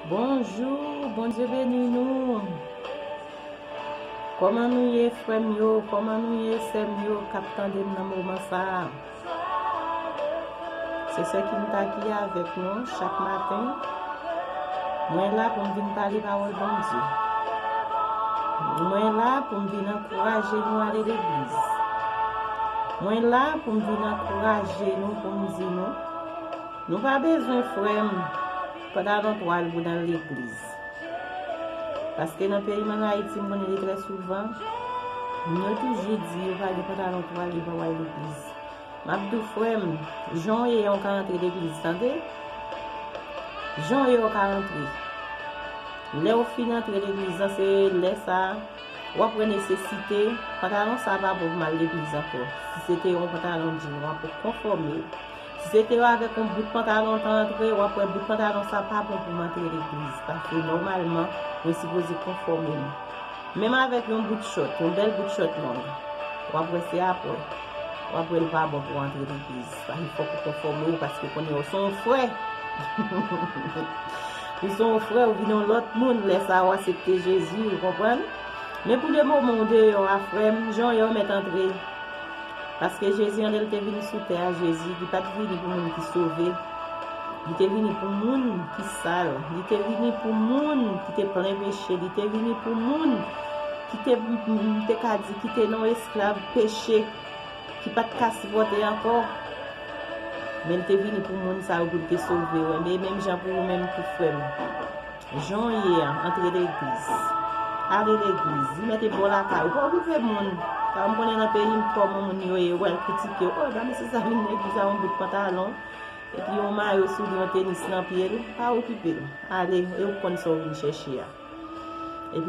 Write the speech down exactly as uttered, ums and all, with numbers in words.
Bonjou, Bondye beni nou. Kòman nou ye, frè m yo? Kòman nou ye, sè m yo, k ap tande m nan moman sa a? Se sè Kinta ki avèk nou chak maten. Mwen la pou m vin pale pawòl Bondye. Mwen la pou m vin ankouraje nou ale legliz. Mwen la pou m vin ankouraje nou, pou m di nou, nou pa bezwen, frè m, pantalon twa pou n al legliz. Paske nan peyi m ann Ayiti, m konnen li trè souvan, nou toujou di yo pa gen pantalon twa pou al legliz. M ap di w, frè m, jan w ye a, w ka antre legliz, tande? Jan w ye a, w ka antre. Lè w fin antre legliz lan, se lè sa a, w ap wè nesesite, pantalon sa a pa bon pou m al legliz ankò. Si se te yon pantalon djin, w ap konfòme w. Si se te yon avèk yon bout pantalon w ta antre, w ap wè bout pantalon sa a pa bon pou m antre legliz, paske nòmalman, mwen sipoze konfòme m. Menm avèk yon bout chòt, yon bèl bout chòt long, w ap wè se apre. W ap wè l pa bon pou w antre legliz. Paske fòk ou konfòme w, paske kounye a w se yon frè. Ou se yon frè, ou vin yon lòt moun. Lè sa a, w aksepte Jezi, ou konprann? Men pou le moman, ou deyò a, frè m, jan w ye a, w mèt antre. Paske Jezi, anlè l te vin sou tè a, Jezi, li pa t vini pou moun ki sove. Li te vini pou moun ki sal. Li te vini pou moun ki te plen peche. Li te vini pou moun ki te, m te ka di, ki te nan esklav peche, ki pa t ka sipòte ankò. Men l te vini pou moun sa yo, pou l te sove yo. Men menm jan pou ou menm tou, frè m. Jan w ye a, antre legliz. Ale legliz. Li mèt e bò lakay ou. Pa okipe moun. Sa m konnen nan peyi m, kòman moun yo ye, yo pral kritike w. O, gade mesye sa vin legliz a, yon bout pantalon, epi yon mayo sou li, yon tenis nan pye l. Pa okipe l. Ale, e ou konn sa w vin chèche a.